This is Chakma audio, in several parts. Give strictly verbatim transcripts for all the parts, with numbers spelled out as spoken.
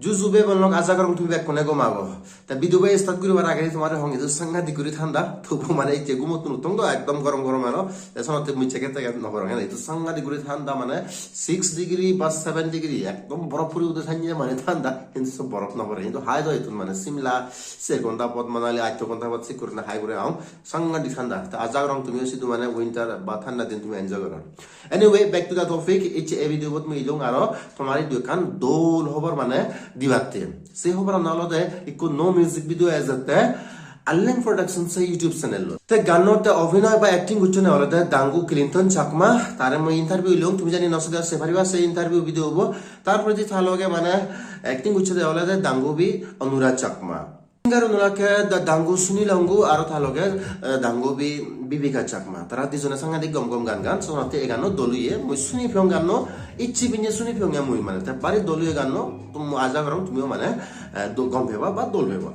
Ju ju bebonlok, aja gorong tumi bekkune gom ago. Te video bo start guribar age tomare hong, idu sangadik guri thanda, tobu mane icche gumottun uttong do, ekdom gorom gorom aro. Te sonotte mui jacket tacket no porong, idu sangadik guri thanda, mane six degree ba seven degree, ekdom borof puri ude sanye mane thanda, hintu so borof no pore, hintu hai do itun mane Simla, ser ghonta pot, Manali, atto ghonta pot, sik gurine hai guri aong, sangadik thanda. Te aja gorong tumiyo sidu mane winter ba thanda din tumi enjoy goror. Anyway, back to the topic, icche ei video bot mui ilung aro tomare idu ekkan dol hobor mane dibatte. Se hoboran olode ikko nuo music video ejette Alleng Production se YouTube channel-ot. Te gannot te obhinoy ba acting gocchonne olode Dangu Clinton Chakma, tare mui interview ilung, tumi jodi no sode se pariba se interview video bo. Tar poredi ta loge mane acting gocchede olode Dangubi Anurag Chakma. Singer unore ke da-, Dangu Sunil Angu aro ta loge, eh, Dangubi Bibika Chakma. Tara dijone sangadik gom gom gan gan, sonotte e ganno dol oye, mui suni piyong ganno, icche pinne suni piyonge mui mane. Te bari dol oye ganno, to mui aja gorong tumiyo mane, eh, do-, gom peba ba dol peba.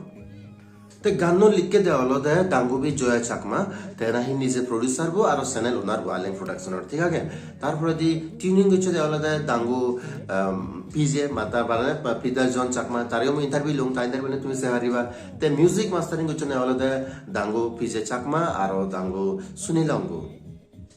Te ganno likke de olode Dangubi Joya Chakma, te nahi nije producer bo aro channel owner bo Alleng Production-or, thik age? Tar poredi tuning gocchede olode Dangu, um, P J, mata barane, Peter John Chakma, tareyo mui interview lung, ta interview tumi se pariba. Te music mastering gocchonne olode Dangu P J Chakma aro Dangu Sunil Angu.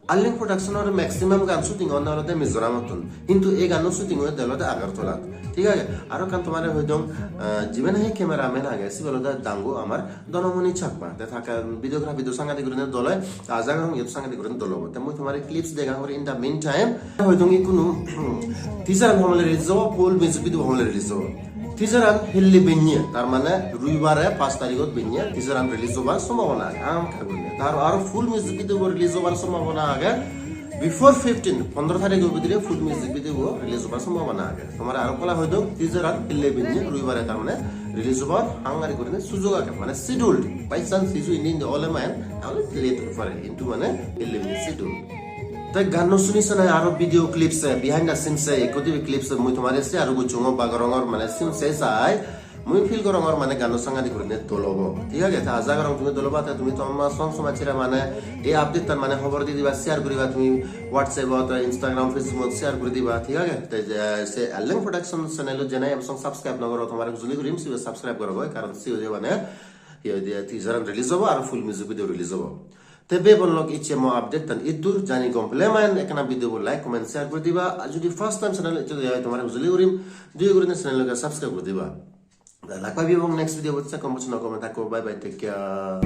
Alleng Production-or maximum gan shooting onne olode Mizoramottun, hintu ei ganno shooting oyede olode Agartalat, thik age? Aro ekkan tomare hoi dong, ah, jibe nahi cameraman age, sibe olode Dangu amar Dhanamoni Chakma, te takke videography do sangadik gurine dol oi, te aja gorong iyot sangadik gurine dol obo. Te mui tomare clips degangor in the meantime, hoidong ikkunu teaser an homole release obo, full music video homole release obo. Teaser an hille benne, tar mane roibare paanch tarigot benne teaser an release obar sombhabona age, hamakkai gurine. Tar aro full music video bo release obar sombhabona age, before fifteen, pondro tarikor bidire full music video bo release obar sombhabona age. Tomare aro hola hoi dong, teaser an hille benne roibare tar mane release obar hangari gurine sujog age, mane scheduled. By chance hiju indi indi ole mane, tahole late oi pare, hintu mane hille benne scheduled. Te ganno suni sanai aro video clips, eh, behind the scenes, eh, ekko dibe clips, eh, mui tomare share gocchongor ba gorongor, mane scenes sai mui feel gorongor mane ganno sangadik gurine dol obo. Thik age? Te aja gorong tumi dol oba, te tumi tomar song somajjire mane ei update tan mane hobor di diba, share guriba tumi WhatsApp-ot, Instagram, Facebook-ot share guri diba, thik age? Te je, se Alleng Production channel-ot jenei ebo song subscribe no goro, tomare hujuli gurim sibe subscribe gorogoi, karon sibe je mane, hi hoide, teaser an release obo aro full music video release obo. Te bebonlok, icche mo update tan iddur, jodi gom pele mane ekkana video bo like, comment, share guri diba. Ar jodi first time channel-ot ecche de oi, tomare hujuli gurim, doya gurine channel-oge subscribe guri diba. Te lak pebong next video bot, se kom bocche no kom thakko. Bye bye, take care.